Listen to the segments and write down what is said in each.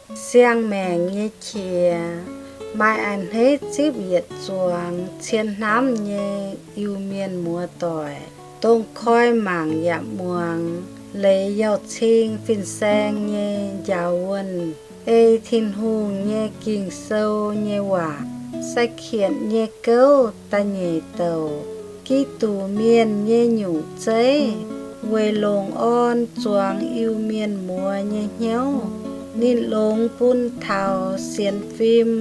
Siang-maengc nyei qiex. Maaih a'hneiv zipv yietc zuangx cien hnamv nyei Iu-Mienh muoz-doic, dongh koi mangc yaac muangx leiz Youh Cing Fin-Saeng nyei njaaux wuonh, ei Tin-Hungh nyei Ging-Sou nyei waac. Sai-Kienh nyei gouv da'nyeic douc. Giduc Mienh nyei nyungc zeiv. Weic longc orn zuangx Iu-Mienh muoz nyei hnyouv, ninh longx bun taux sienx fim,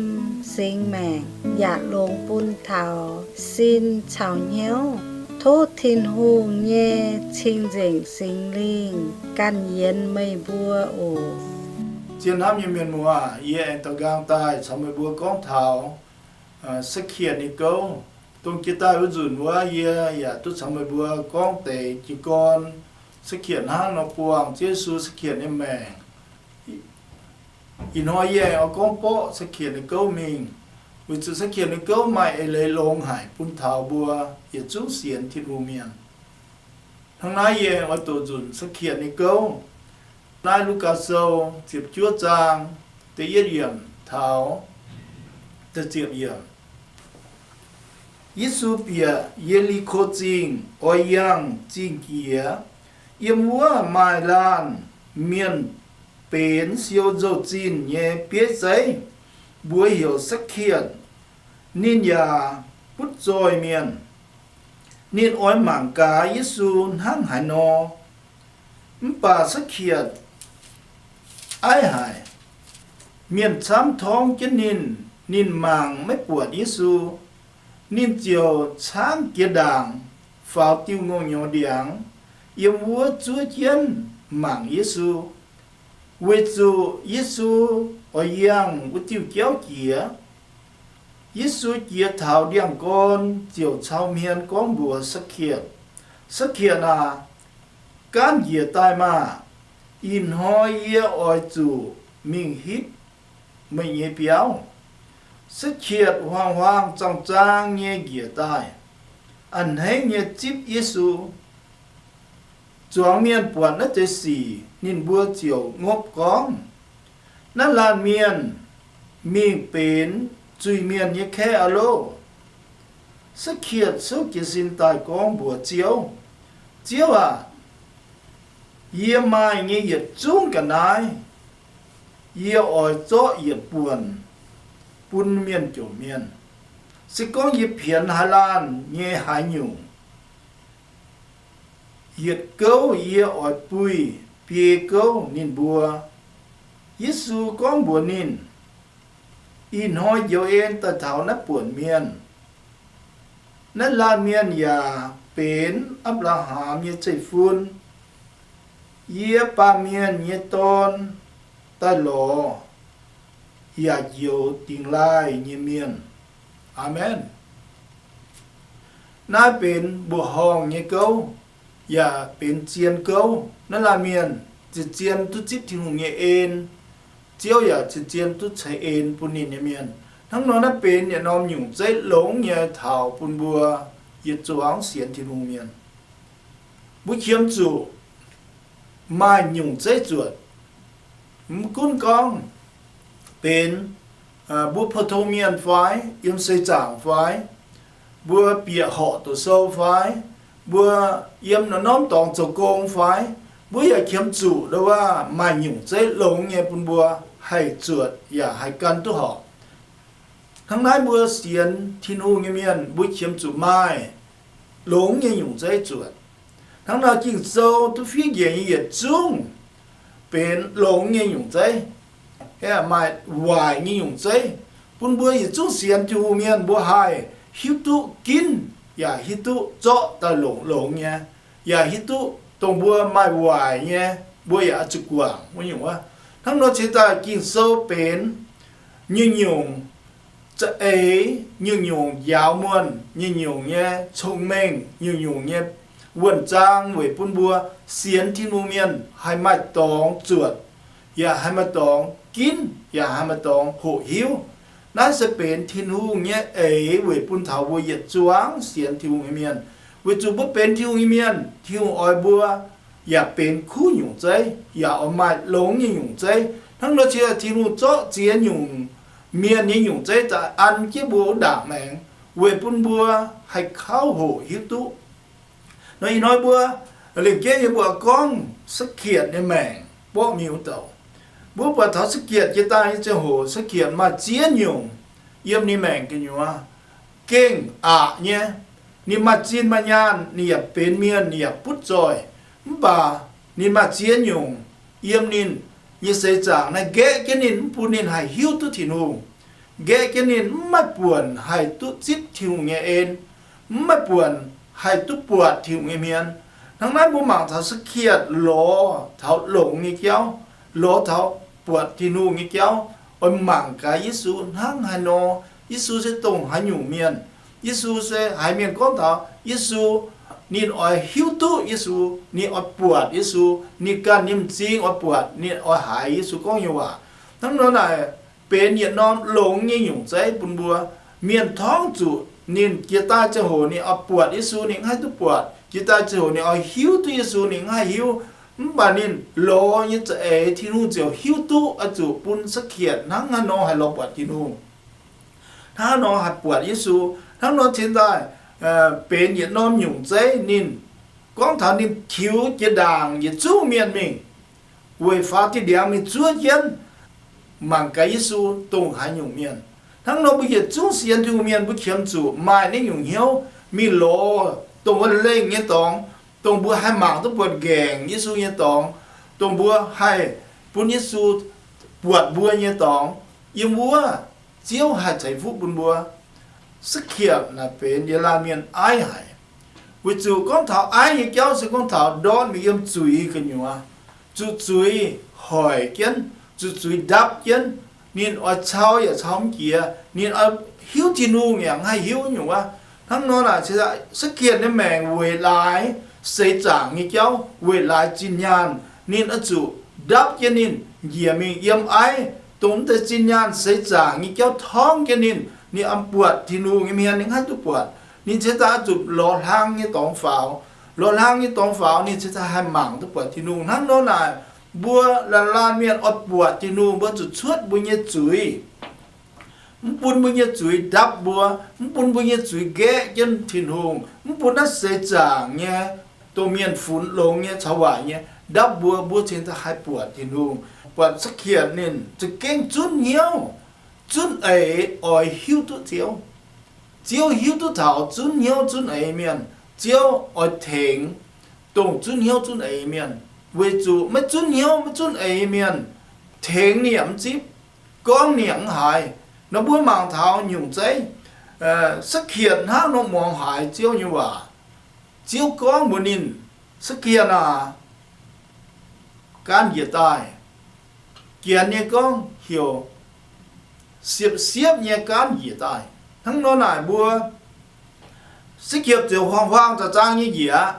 singx maengc, yaac longx bun taux sin caux hnyouv. Tov Tin-Hungh nyei Cing-Nzengc Singx Lingh ganh yienx meih mbuo oc. Zien hnamv nyei mienh muoz, yie aengx daux nqaang daaih caux meih mbuo gorngv taux Sai-Kienh nyei gouv. Dongh jiex daaih wuov nzunc wuov, yie yaac duqv caux meih mbuo gorngv deix jiez gorn Sai-Kienh hnangv nor buangh Ziouv Yesu Sai-Kienh nyei maengc. Ih hnoi yie aengx oix gorngv borqv Sai-Kienh nyei gouv mingh, weic zuqc Sai-Kienh nyei gouv maaih eix leiz longx haic bun taux mbuo yietc zungv sienx Tin-Hungh mienh. Hnangv naaiv yie aengx oix doqc nzunc Sai-Kienh nyei gouv. Naaiv Lugaa Sou ziepc juov zaang da'yietv yiemc taux da'ziepc yiemc. Yesu bieqc Ye^li^ko Zingh oix yangh zingh jiex. Yiem wuov maaih laanh mienh benx siou nzou-zinh nyei bieiv zeiv, mbuox heuc Sai-Kienh. Ninh yaac butv zoih mienh. Ninh oix mangc gaax Yesu hnangv haaix nor. Mv baac Sai-Kienh aiv haic. Mienh camv torngv jienv ninh, ninh mangc maiv buatc Yesu. Ninh ziouc caangv jiex ndaangc faaux diuh ngongh nyorx ndiangx, yiem wuov zuov jienv mangc Yesu, weic zuqc Yesu oix yangh wuov diuh jauv jiex. Yesu jiex taux ndiangx-gorn ziouc cau hmien gorngv mbuox Sai-Kienh, Sai-Kienh aac, gaanv njiec daaih maah! Ih hnoi yie oix zuqc mingh hitv meih nyei biauv. Sai-Kienh huaang-huaang zaang-zaang nyei njiec daaih, a'hneiv nyei zipv Yesu. Zuangx mienh buatc naaiv deix sic, ninh mbuo ziouc ngopv gorngv, Naaiv laanh mienh mingh benx zuiz-mienh nyei kaeqv aqv loh! Sai-Kienh souv jiez sin daaih gorngv mbuox Ziouv, Ziouv aac, yie maaih nyei yietc zungv ga'naaiv, yie oix zorqv yietc buonc bun mienh jomc mienh. Se gorngv yie pienx haaix laanh nyei haaix nyungc, yietc gouv yie oix buih biei gouv ninh mbuo. Yesu gorngv mbuox ninh, Ih hnoi njoux en daaih taux naaiv buonc mienh. Naaiv laanh mienh yaac benx Apc^laa^ham nyei zeiv-fun. Yie, Baamh Mienh nyei Dorn, daaih lorz yaac njoux dingx laaih nyei mienh. Aamen. Naaiv benx mbuoqc horngh nyei gouv, yaac benx zien gouv. Naaiv laanh mienh zien-zien duqv zipv Tin-Hungh nyei en. Ziouv yaac zien-zien duqv ceix en bun ninh nyei mienh. Hnangv nor naaiv benx yietc norm nyungc zeiv longx nyei taux bun mbuo yietc zuangx sienx Tin-Hungh mienh. Mbuo qiemx zuqc maaih nyungc zeiv zuotc. Mv gunv gorngv benx mbuo pou-tong mienh fai, yiem seix zaangc fai, mbuo bieqc horqc doqc sou fai, mbuo yiem norm-norm dorngx zoux gong fai, mbuo yaac qiemx zuqc ndo wuov maaih nyungc zeiv longx nyei bun mbuo haih zuotc yaac haih gan duqv horpc. Hnangv naaiv mbuo sienx Tin-Hungh nyei mienh mbuo qiemx zuqc maaih longx nyei nyungc zeiv zuotc. Hnangv nor Ging-Sou duqv fiev njiec nyei yietc zungv benx longx nyei nyungc zeiv, maaih waaic nyei nyungc zeiv, bun mbuo yietc zungv sienx Tin-Hungh mienh mbuo haih hiuv duqv ginv yaac hiuv duqv zorqv daaih longx-longx nyei, yaac hiuv duqv dongh mbuo maaih waaic nyei, mbuo yaac oix zuqc guangc wuov nyungc wuov. Hnangv nor cingx daaih Ging-Sou benx nyungc-nyungc za'eix, nyungc-nyungc njaaux muonh, nyungc-nyungc nyei cong-mengh, nyungc-nyungc nyei wuonh zaang weic bun mbuo sienx Tin-Hungh mienh haih maaih dorngx zuotc, yaac haih maaih dorngx ginv, yaac haih maaih dorngx hoqc hiuv. Naaiv se benx Tin-Hungh nyei eix weic bun taux mbuo yietc zuangx sienx Tin-Hungh nyei mienh. Weic zuqc mbuo benx Tin-Hungh nyei mienh, Tin-Hungh oix mbuo yaac benx kuv nyungc zeiv, yaac oix maaih longx nyei nyungc zeiv. Hnangv nor, Tin-Hungh zorqv ziex nyungc mienh nyei nyungc zeiv daaih an jienv mbuo wuov ndaangc maengx, weic bun mbuo haih kauv hoqc hiuv duqv. Nor ih hnoi mbuo lengc jeiv nyei mbuo gorngv Sakietv nyei maengc borqv mingh wuov douc. Mbuo buatc taux Sakietv jiex daaih nyei ziangh hoc, Sakietv maaih ziex nyungc yiem ninh maengc gu'nyuoz gengh aqc nyei. Ninh maaih zinh maaih nyaanh, ninh yaac benx mienh, ninh yaac butv zoih. Mv baac ninh maaih ziex nyungc yiem ninh nyei seix zaangc naaiv nqaeqv jienv ninh, mv bun ninh haih hiuv duqv Tin-Hungh, nqaeqv jienv ninh mv maaih buonc haih duqv zipv Tin-Hungh nyei en, mv maaih buonc haih duqv buatc Tin-Hungh nyei hmien. Hnangv naaiv mbuo mangc taux Sakietv lorz taux longx nyei jauv, lorz taux buatc Tin-Hungh nyei jauv, oix mangc gaax Yesu hnangv haaix nor. Yesu se dongh haaix nyungc mienh? Yesu se haaix mienh gorngv taux Yesu? Ninh oix hiuv duqv Yesu, ninh oix buatc Yesu, ninh ganh nyei m'zing oix buatc, ninh oix haiz Yesu gorngv nyei waac. Hnangv nor naaic, benx yietc norm longx nyei nyungc zeiv bun mbuo. Mienh torngv zuqc ninh jiex daaih ziangh hoc ninh oix buatc Yesu, ninh mv haih duqv buatc. Jiex daaih ziangh hoc ninh oix hiuv duqv Yesu, ninh mv haih hiuv. Mv baac ninh lorz nyei za'eix Tin-Hungh ziouc hiuv duqv oix zuqc bun Sakietv hnangv haaix nor haih lorz buatc Tin-Hungh, hnangv haaix nor haih buatc Yesu. Hnangv nor cingx daaih benx yietc norm nyungc zeiv. Ninh gorngv taux ninh tiux jiex ndaangc yietc zungv mienh mingh, weic faaux diuh ndiangx mingh zuov jienv mangc gaax Yesu dongh haaix nyungc mienh. Hnangv nor mbuo yietc zungv sienx Tin-Hungh mienh mbuo qiemx zuqc maaih naaiv nyungc hnyouv mingh lorz dongh wuov lengh nyei dorngx, dongh mbuo haih mangc duqv buatc nqaengc Yesu nyei dorngx, dongh mbuo haih bun Yesu buatc mbuo nyei dorngx. Yiem wuov Ziouv haih ceix fuqv bun mbuo. Sakietv naaic benx yiem laanh mienh aiv haic. Weic zuqc gorngv taux aiv nyei jauv se gorngv taux ndortv mingh yiem zuiz gu'nyuoz, zuqc zuiz hoic jienv, zuqc zuiz ndapv jienv. Ninh oix cau yaac cau mv jiex, ninh oix hiuv Tin-Hungh yaac mv haih hiuv nyungc wuov. Hnangv nor naaic, Sakietv nyei maengc weic laaix seix zaangc nyei jauv, weic laaix zinh nyaanh, ninh oix zuqc ndapv jienv ninh njiec mingh yiem aiv, dongh mv deix zinh nyaanh seix zaangc nyei jauv torngv jienv ninh, ninh oix buatc Tin-Hungh nyei hmien, ninh mv haih duqv buatc. Ninh cingx daaih oix zuqc lorz hlang nyei dorngx faaux. Lorz hlang nyei dorngx faaux, ninh cingx daaih haih mangc duqv buatc Tin-Hungh. Hnangv nor naaic, mbuo laanh laanh mienh oix buatc Tin-Hungh, mbuo zuqc cuotv mbuo nyei zuiz. Mv bun mbuo nyei zuiz ndapv mbuo, mv bun mbuo nyei zuiz nqaeqv jienv Tin-Hungh, mv bun naaiv seix zaangc nyei dongh mienh funx longx nyei caux waaic nyei ndapv mbuo, mbuo cingx daaih haih buatc Tin-Hungh. Buatc Sakietv ninh za'gengh zunv hnyouv, zunv eix oix hiuv duqv Ziouv. Ziouv hiuv duqv taux zunv hnyouv zunv eix mienh. Ziouv oix tengx dongh zunv hnyouv zunv eix mienh, weic zuqc maiv zunv hnyouv maiv zunv eix mienh tengx ninh yaac mv zipv, gorngv ninh yaac mv haiz. Nor mbuo mangc taux nyungc zeiv, Sakietv hnangv nor muangx haiz Ziouv nyei waac. Ziouv gorngv mbuox ninh, Sakietv aac, gaanv njiec daaih. Janx nyei gorngv heuc siepv-siepv nyei gaanv njiec daaih. Hnangv nor naaic mbuo, Sakietv ziouc huaang-huaang za'zaang nyei njiec aqv.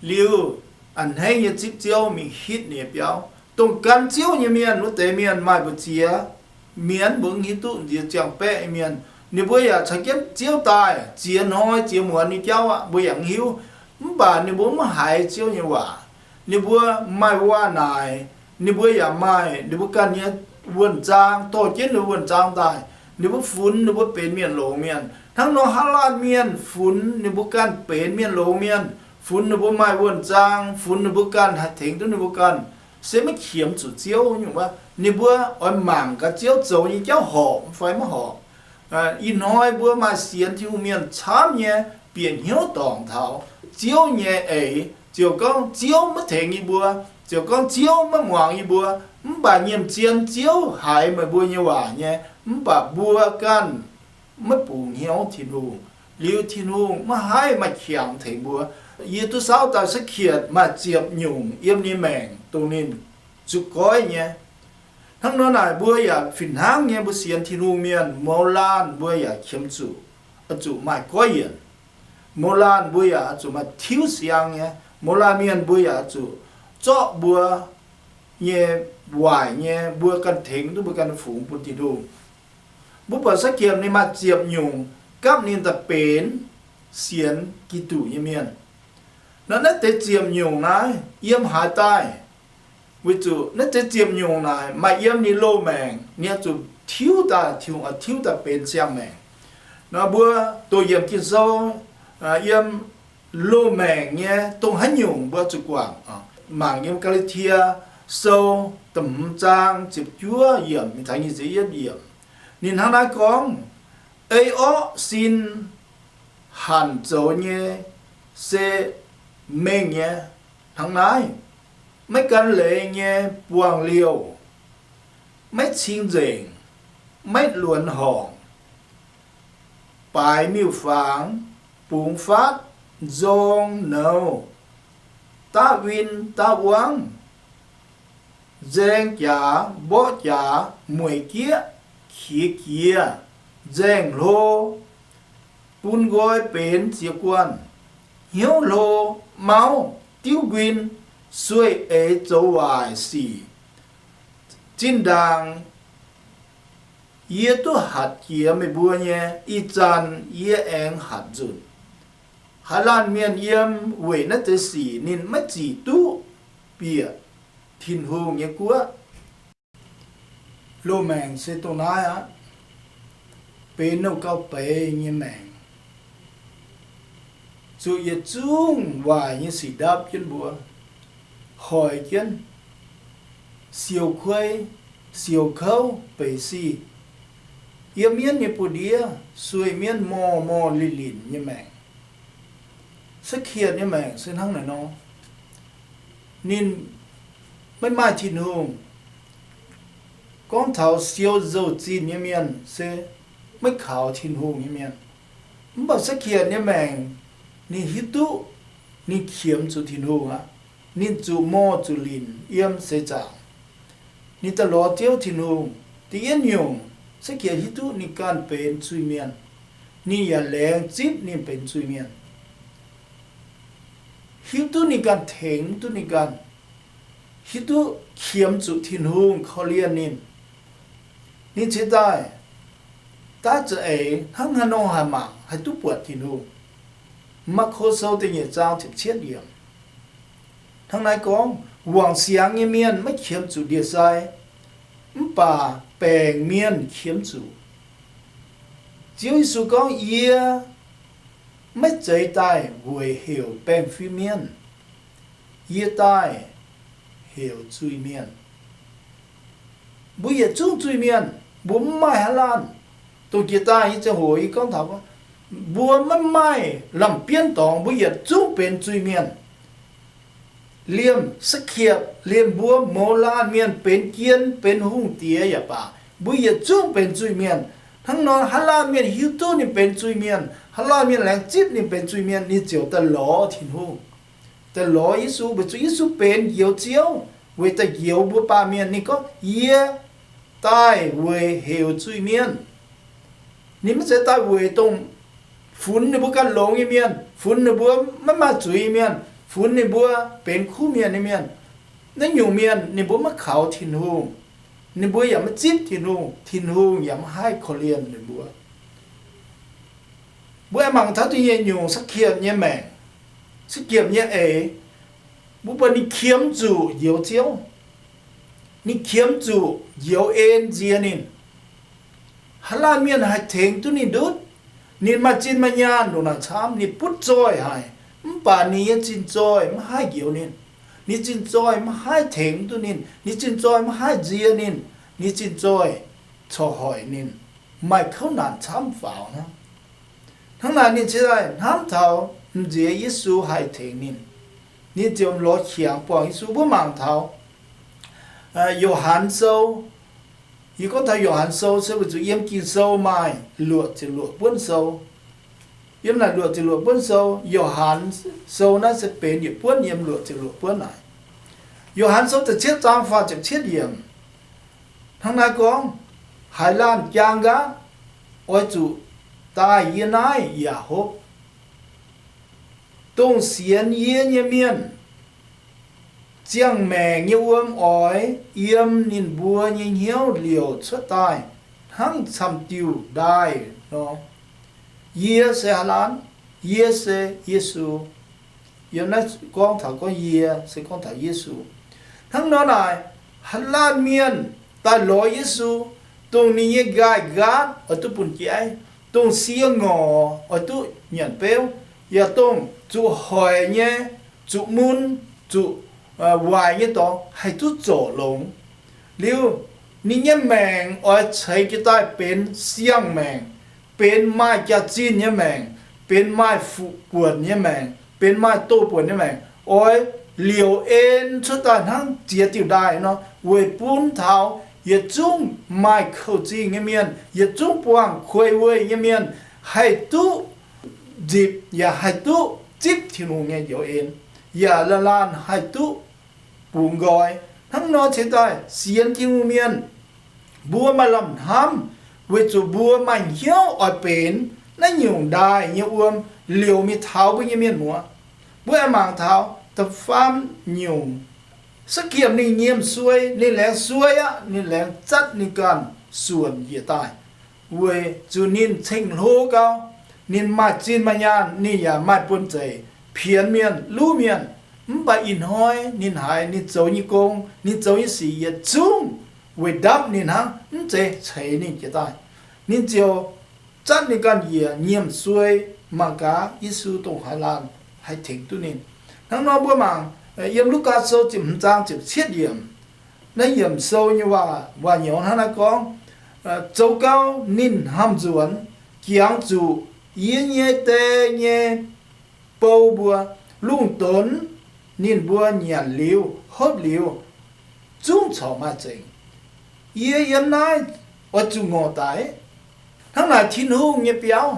Liuz, a'hneiv nyei zipv Ziouv mingh hitv ninh nyei biauv. Dongh gan Ziouv nyei mienh wuov deix mienh maaih mbu'ziex mienh mbuo mv hiuv duqv, nziex ziangh baeqv nyei mienh. Ninh mbuo yaac caux jienv Ziouv daaih ziex hnoi ziex muonz nyei jauv aqv, mbuo yaac mv hiuv. Mv baac ninh mbuo mv haiz Ziouv nyei waac. Ninh mbuo maaih waac-naaic, ninh mbuo yaac maaih ninh mbuo ganh nyei wuonh zaang, dorh jienv ninh mbuo wuonh zaang daaih. Ninh mbuo funx ninh mbuo benx mienh longx mienh. Hnangv nor haaix laanh mienh funx ninh mbuo ganh benx mienh longx mienh, funx ninh mbuo maaih wuonh zaang, funx ninh mbuo ganh haih tengx duqv ninh mbuo ganh, se maiv qiemx zuqc Ziouv nyungc wuov. Ninh mbuo oix mangc gaax Ziouv zoux nyei jauv horpc fai maiv horpc. Ih hnoi mbuo maaih sienx Tin-Hungh mienh camv nyei bieqc hnyouv dorngc taux Ziouv nyei eix, ziouc gorngv Ziouv maiv tengx yie mbuo, ziouc gorngv Ziouv maiv muangx yie mbuo. Mv baac nyiemc zien Ziouv haiz meih mbuo nyei waac nyei, mv baac mbuo ganh maiv bungx hnyouv Tin-Hungh. Liuz Tin-Hungh maiv haih maaih qangx tengx mbuo. Yie duqv saauv daaih Sakietv maaih ziepc nyungc yiem ninh maengc dongh ninh zuqc goiv nyei. Hnangv nor naaic mbuo yaac fih hnangv nyei, mbuo sienx Tin-Hungh mienh mouz laanh mbuo yaac qiemx zuqc, oix zuqc maaih goiv yienc. Mouz laanh mbuo yaac oix zuqc maaih tiuv siang nyei. Mouz laanh mienh mbuo yaac oix zuqc zorqv mbuo nyei waaic nyei, mbuo ganh tengx duqv mbuo ganh nyei fungx bun Tin-Hungh. Mbuo buatc Sakietv ninh maaih ziepc nyungc gapv ninh daaih benx sienx Giduc nyei mienh. Nor naaiv deix ziepc nyungc naaiv yiem haaix daaih? Weic zuqc naaiv deix ziepc nyungc naaic maaih yiem ninh loz-maengc, ninh oix zuqc tiuv daaih, Tin-Hungh oix tiuv daaih benx ziangh maengc. Nor mbuo doqc yiemc Ging-Sou, yiem loz-maengc nyei dongh haaix nyungc mbuo zuqc guangc. Mangc yiem Gaa^laa^tie Sou da'hmz zaang ziepc juov yiemc mingh taux nyic ziepc yietv yiemc. Ninh hnangv naaiv gorngv, Ei orqv sin hanc zoux nyei se mengh nyei hnangv naaiv, maiv gan leiz nyei buangh liouh, maiv cing-nzengc, maiv luonx horngc, baaix miuc-fangx, bungx fatv, nzong nouz, daav win daav wangv, nzaeng jaax mborqv jaax, mueic jieqv, qiex jiez, nzaeng hlo, bun nqoi benx ziex guanh, hnyouv hlo, mauv, diuv nquin, sueih eix zoux waaic sic. Zinh ndaangc yie duqv hatc jiex meih mbuo nyei, ih zanc yie aengx hatc nzunc. Haaix laanh mienh yiem weic naaiv deix sic ninh maiv zic duqv bieqc Tin-Hungh nyei guoqv. Loz-maengc se dongh naaiv aqv. Benx nouh gauh beiz nyei maengc, zuqc yietc zungv waaic nyei sic ndapv jienv mbuo, hoic jienv, siouc kuei, siouc kouv, beic sic, yiem mienv nyei buoz-ndiev, sueih mienv morh morh linh linh nyei maengc. Sakv^kietv nyei maengc se hnangv naaic nor. Ninh maiv maaih Tin-Hungh. Gorngv taux siou nzou-zinh nyei mienh se maiv kaux Tin-Hungh nyei mienh. Mv baac Sakv^kietv nyei maengc, ninh hiuv duqv ninh qiemx zuqc Tin-Hungh aqv. Ninh zuqc morh zuqc linc yiem seix zaangc. Ninh daaih lorz Ziouv Tin-Hungh. Da'yietv nyungc, Sakv^kietv hiuv duqv ninh ganh benx zuiz-mienh. Ninh yaac laengz zipv ninh benx zuiz-mienh. Hiuv duqv ninh ganh tengx mv duqv ninh ganh. Hiuv duqv qiemx zuqc Tin-Hungh korv-lienh ninh. Ninh cingx daaih, daav za'eix hnangv haaix nor haih mangc, haih duqv buatc Tin-Hungh. Maako Sou da'nyeic zaang ziepc cietv yiemc. Hnangv naaiv gorngv, wangc siangx nyei mienh maiv qiemx zuqc ndie-sai, mv baac baengc mienh qiemx zuqc. Ziouv Yesu gorngv, Yie maiv zeiz daaih weic heuc baengh fim mienh. Yie daaih heuc zuiz-mienh. Mbuo yietc zungv zuiz-mienh, mbuo mv maaih haaix laanh. Dongh jiex daaih nyei ziangh hoc yie gorngv taux, mbuo maiv maaih lamh bienv dorngx, mbuo yietc zungv benx zuiz-mienh. Liemh Sakv^kietv, liemh mbuo mouz laanh mienh benx jien, benx hungh diex yaac baac, mbuo yietc zungv benx zuiz-mienh. Hnangv nor, haaix laanh mienh hiuv duqv ninh benx zuiz-mienh, haaix laanh mienh laengz zipv ninh benx zuiz-mienh, ninh ziouc daaih lorz Tin-Hungh, daaih lorz Yesu, weic zuqc Yesu benx Njoux Ziouv, weic daaih njoux mbuo baamh mienh. Ninh gorngv, Yie daaih weic heuc zuiz-mienh. Ninh maiv zeiz daaih weic dongh funx ninh mbuo ganh longx nyei mienh, funx ninh mbuo maiv maaih zuiz nyei mienh, funx ninh mbuo benx kuv mienh nyei mienh. Naaiv nyungc mienh ninh mbuo maiv kaux Tin-Hungh, ninh mbuo yaac maiv zipv Tin-Hungh, Tin-Hungh yaac maiv haih korv-lienh ninh mbuo. Mbuo aengx mangc taux da'nyeic nyungc, Sakv^kietv nyei maengc, Sakv^kietv nyei eix, mbuo buatc ninh qiemx zuqc Njoux Ziouv. Ninh qiemx zuqc Njoux En nziex ninh. Haaix laanh mienh haih tengx duqv ninh ndutv? Ninh maaih zinh maaih nyaanh ndongc naaic camv, ninh butv zoih haic, mv baac ninh nyei zinh zoih maiv haih njoux ninh. Ninh zinh zoih maiv haih tengx duqv ninh. Ninh zinh zoih maiv haih nziex ninh. Ninh zinh zoih corc hoic ninh maaih kouv naanc camv faaux hnangv. Hnangv naaic ninh cingx daaih hnamv taux m'nziex Yesu haih tengx ninh. Ninh ziouc lorz qangx buangh Yesu. Mbuo mangc taux Yo^han Sou. Yie gorngv taux Yo^han Sou se weic zuqc yiem Ging-Sou maaih luoqc ziepc luoqc buonv sou. Yiem naaic luoqc ziepc luoqc buonv sou, Yo^han Sou naaiv se benx yietc buonv yiem luoqc ziepc luoqc buonv naaic. Yo^han Sou da'cietv zaang faah ziepc cietv yiemc hnangv naaiv gorngv, Haaix laanh jaang nqaatv, oix zuqc daaih yie naaiv yaac hopv. Dongh sienx yie nyei mienh, ziangh maengc nyei wuom oix yiem ninh mbuo nyei hnyouv liouc cuotv daaih hnangv camv-diuh ndaaih nor. Yie se haaix laanh? Yie se Yesu. Yiem naaiv gorngv taux gorngv yie se gorngv taux Yesu. Hnangv nor naaic, haaix laanh mienh daaih lorz Yesu, dongh ninh nyei nqaai nqaatv oix duqv bun jaiv, dongh sie ngorc oix duqv nyanc beuv, yaac dongh zuqc hoic nyei, zuqc mun, zuqc waaic nyei dorngx haih duqv zorc longx. Liuz, ninh nyei maengc oix ceix jiez daaih benx siang-maengc, benx maaih jaax-zinh nyei maengc, benx maaih fuqv-buonc nyei maengc, benx maaih doh-buonc nyei maengc, oix liouc en cuotv daaih hnangv ziex diuh ndaaih nor, weic bun taux yietc zungv maaih kouv-zingh nyei mienh, yietc zungv buangh kuei weih nyei mienh haih duqv nzipc yaac haih duqv zipv Tin-Hungh nyei njoux en, yaac laanh laanh haih duqv bungx nqoi. Hnangv nor cingx daaih sienx Tin-Hungh mienh, mbuo maaih lamh hnamv, weic zuqc mbuo maaih hnyouv oix benx naaiv nyungc ndaaih nyei wuom liouc mingh taux mbuo nyei mienh muoz. Mbuo aengx mangc taux da'faam nyungc, Sakc^kem ninh nyiemc suei, ninh laengz suei aqv, ninh laengz zatv ninh ganh suonc njiec daaih, weic zuqc ninh ceng-hlo gau, ninh maaih zinh maaih nyaanh, ninh yaac maaih buonv-zeic pienx mienh, luv mienh. Mv baac ih hnoi ninh haiz ninh zoux nyei gong, ninh zoux nyei sic yietc zungv weic ndapv ninh hnangv, mv zeiz ceix ninh jiez daaih. Ninh ziouc zatv ninh ganh njiec nyiemc suei, mangc gaax Yesu dongh haaix laanh haih tengx duqv ninh. Hnangv nor mbuo mangc yiem Lugaa Sou ziepc hmz zaang ziepc cietv yiemc. Naaiv yiemc sou nyei waac, waac nyouz hnangv naaiv gorngv, zoux gau ninh hnamv nzuonx, jangx zuqc yie nyei die nyei bou mbuo, lungh donx ninh mbuo nyanc liuz hopv liuz, zungv corc maaih zengc. Yie yiem naaiv oix zuqc ngorc daic. Hnangv naaic Tin-Hungh nyei biauv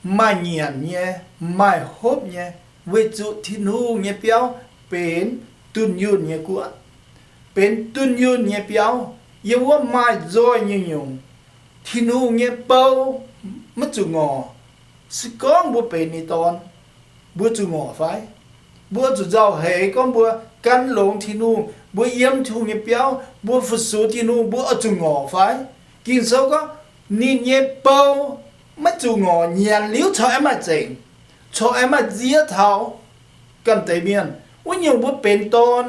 maaih nyanc nyei, maaih hopv nyei, weic zuqc Tin-Hungh nyei biauv benx dunh yunh nyei guoqv, benx dunh yunh nyei biauv, yiem wuov maaih nzoih nyei nyungc. Tin-Hungh nyei bou maiv zuqc ngorc. Se gorngv mbuo benx ninh dorn, mbuo zuqc ngorc fai? Mbuo zuqc nzauh heix gorngv mbuo gan longx Tin-Hungh, mbuo yiem Tin-Hungh nyei biauv, mbuo fu-sux Tin-Hungh, mbuo oix zuqc ngorc fai? Ging-Sou gorngv, ninh nyei bou maiv zuqc ngorc, nyanc liuz corc aengx maaih zengc, corc aengx maaih nziex taux ganh deix mienh. Wuov nyungc mbuo benx dorn,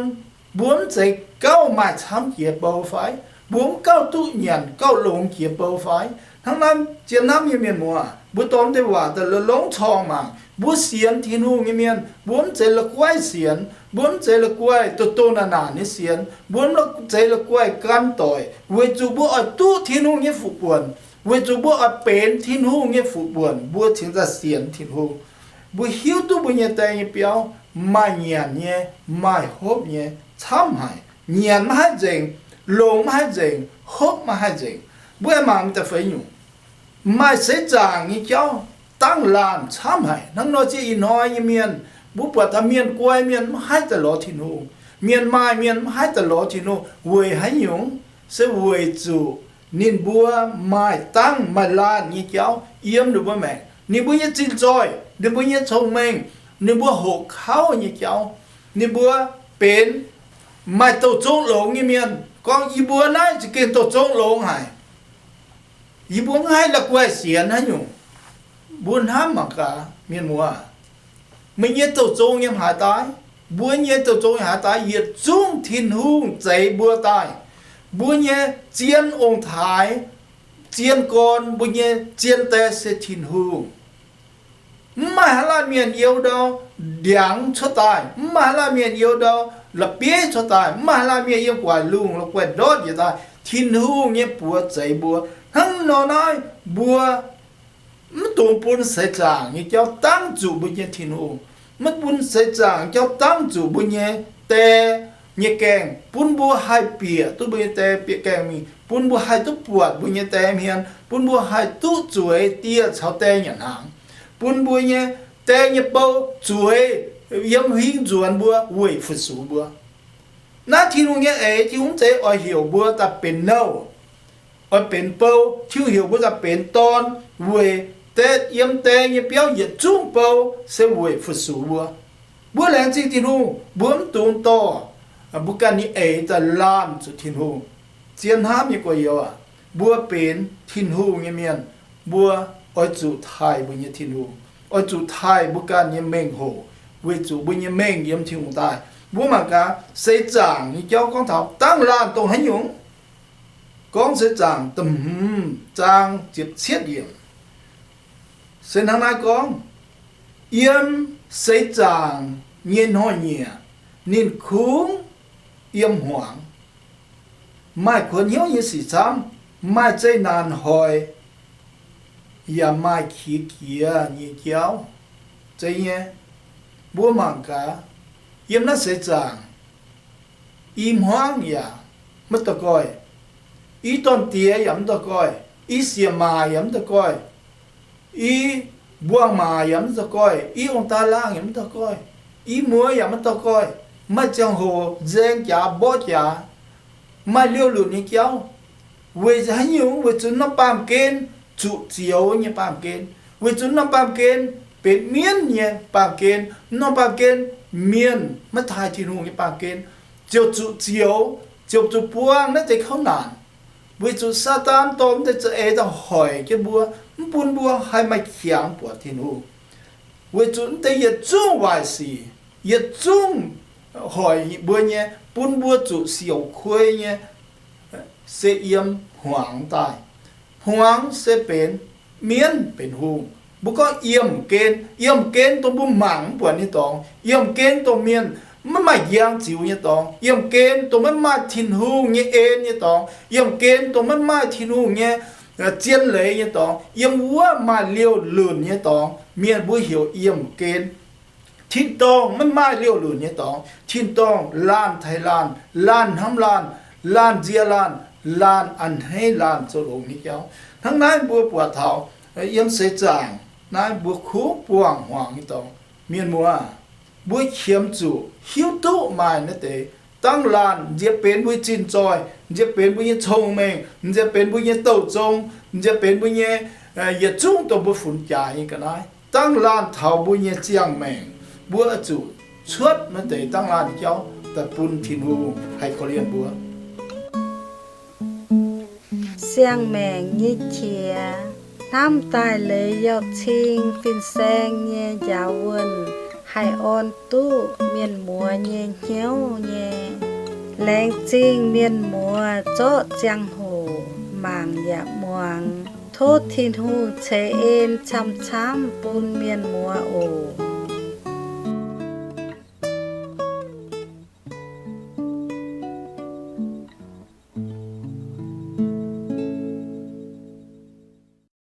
mbuo mv zeiz gauh maaih camv jiex bou fai? Mbuo mv gauh duqv nyanc gauh longx jiex bou fai? Hnangv naaiv zien hnamv nyei mienh muoz, mbuo dorh deix waac daaih longx corngh mangc. Mbuo sienx Tin-Hungh nyei mienh, mbuo mv zeiz la'guaih sienx, mbuo mv zeiz la'guaih doh doh naanc naanc nyei sienx, mbuo mv zeiz la'guaih gan doic, weic zuqc mbuo oix duqv Tin-Hungh nyei fuqv-buonc, weic zuqc mbuo oix benx Tin-Hungh nyei fuqv-buonc, mbuo cingx daaih sienx Tin-Hungh. Mbuo hiuv duqv mbuo nyei die nyei biauv maaih nyanc nyei, maaih hopv nyei, camv haic. Nyanc maiv haih nzengc, longx maiv haih nzengc, hopv maiv haih nzengc. Mbuo aengx mangc da'feix nyungc, maaih seix zaangc nyei jauv dangh laanh camv haic. Hnangv nor ziex ih hnoi nyei mienh, mbuo buatc taux mienh guai mienh maiv haih daaih lorz Tin-Hungh. Mienh maaih mienh maiv haih daaih lorz Tin-Hungh. Weic haaix nyungc? Se weic zuqc ninh mbuo maaih dangh maaih laanh nyei jauv yiem ninh mbuo maengc. Ninh mbuo nyei zinh zoih, ninh mbuo nyei cong-mengh, ninh mbuo hoqc kauv nyei jauv, ninh mbuo benx maaih douc zong longx nyei mienh. Gorngv yie mbuo naaiv za'gengh douc zong longx haic. Yie mbuo maiv haih la'guaih sienx haaix nyungc. Mbuo hnamv mangc gaax, mienh muoz, meih nyei douc zong yiem haaix daaih? Mbuo nyei douc zong yiem haaix daaih? Yietc zungv Tin-Hungh zeix mbuo daaih. Mbuo nyei zien ong-taaix, zien gorn, mbuo nyei zien die se Tin-Hungh. Mv maaih haaix laanh mienh you ndau ndiangx cuotv daaih. Mv maaih haaix laanh mienh you ndau la'bieiv cuotv daaih. Mv maaih haaix laanh mienh yiem gu'nguaaic lungh la'guaih ndortv njiec daaih. Tin-Hungh nyei buoz zeix mbuo. Hnangv nor naaiv, mbuo mv dungx bun seix zaangc nyei jauv dangv zuqc mbuo nyei Tin-Hungh. Maiv bun seix zaangc jauv dangv zuqc mbuo nyei die nyei gaengh, bun mbuo haih bieqc duqv mbuo nyei die bieqc gaengh mingh, bun mbuo haih duqv buatc mbuo nyei die hmien, bun mbuo haih duqv zueiz dieh caux die nyanc hnaangx, bun mbuo nyei die nyei bou zueiz yiem huing nzuonx mbuo weic fu-sux mbuo. Naaiv Tin-Hungh nyei eix, Tin-Hungh mv zeiz oix heuc mbuo daaih benx nouh, oix benx bou. Tin-Hungh heuc mbuo daaih benx dorn weic die, yiem die nyei biauv yietc zungv bou se weic fu-sux mbuo. Mbuo laengz zingh Tin-Hungh, mbuo mv dungx dorh mbuo ganh nyei eix daaih laanh zuqc Tin-Hungh. Zien hnamv nyei gorx-youz aac, mbuo benx Tin-Hungh nyei mienh, mbuo oix zuqc taaih mbuo nyei Tin-Hungh, oix zuqc taaih mbuo ganh nyei mengh hoc, weic zuqc mbuo nyei mengh yiem Tin-Hungh daaih. Mbuo mangc gaax, seix zaangc nyei jauv gorngv taux dangv laanh dongh haaix nyungc. Gorngv seix zaangc da'hmz zaang ziepc cietv yiemc, se hnangv naaiv gorngv, yiem seix zaangc nyei hnoi-nyieqc, ninh kungx yiem hmuangx, maaih kuonx hnyouv nyei sic camv, maaih zeqc naanc hoic, yaac maaih qiex jiez nyei jauv. Zeiz nyei, mbuo mangc gaax, yiem naaiv seix zaangc, i hmuangv yaac maiv dorh goih, i dorn-diex yaac maiv dorh goih, i sieqv-maac yaac maiv dorh goih, i mbuangz-maac yaac maiv dorh goih, i ong-daa laangh yaac maiv dorh goih, i muoz yaac maiv dorh goih, maaih ziangh hoc nzaeng jaax mborqv jaax, maaih liouh lunc nyei jauv. Weic haaix nyungc? Weic zuqc norm baamh gen zuqc zioux nyei baamh gen, weic zuqc norm baamh gen benx mienv nyei baamh gen, norm baamh gen mienh maiv taaih Tin-Hungh nyei baamh gen, ziouc zuqc zioux, ziouc zuqc buangh naaiv deix kouv naanc. Weic zuqc Saadaan dorh mv deix za'eix daaih hoic jienv mbuo, mv bun mbuo haih maaih qangx buatc Tin-Hungh. Weic zuqc mv deix yietc zungv waaic sic, yietc zungv hoic mbuo nyei, bun mbuo zuqc siouc kuei nyei, se yiem hmuangx daaih. Hmuangx se benx mienv benx hungh. Mbuo gorngv yiemh gen, yiemh gen dongh mbuo mangc mv buatc nyei dorngx, yiemh gen dongh mienh maiv maaih njang ziux nyei dorngx, yiemh gen dongh maiv maaih Tin-Hungh nyei en nyei dorngx, yiemh gen dongh maiv maaih Tin-Hungh nyei zien leiz nyei dorngx, yiem wuov maaih liouh lunc nyei dorngx, mienh mbuo heuc yiemh gen. Tin-dorngh maiv maaih liouh lunc nyei dorngx. Tin-dorngh laanh taaih laanh, laanh hnamv laanh, laanh nzie laanh, laanh a'hneiv laanh zoux longx nyei jauv. Hnangv naaiv mbuo buatc taux yiem seix zaangc naaiv mbuo kungx buangh hmuangx nyei dorngx. Mienh muoz, mbuo qiemx zuqc hiuv duqv maaih naaiv deix dangv laanh nziex benx mbuo nyei zinh zoih, nziex benx mbuo nyei cong-mengh, nziex benx mbuo nyei douh zong, nziex benx mbuo nyei yietc zungv dongh mbuo funx jaax nyei ga'naaiv. Dangv laanh taux mbuo nyei ziangh maengc, mbuo oix zuqc cuotv naaiv deix dangv laanh nyei jauv daaih bun Tin-Hungh haih korv-lienh mbuo. Siang-maengc nyei qiex, hnamv daaih leiz yauh cing fin-saeng nyei njaaux wuonh haih orn duqv mienh muoz nyei hnyouv nyei. Laengz zingh mienh muoz zorqv ziangh hoc mangc yaac muangx. Tov Tin-Hungh ceix en camv-camv bun mienh muoz oc.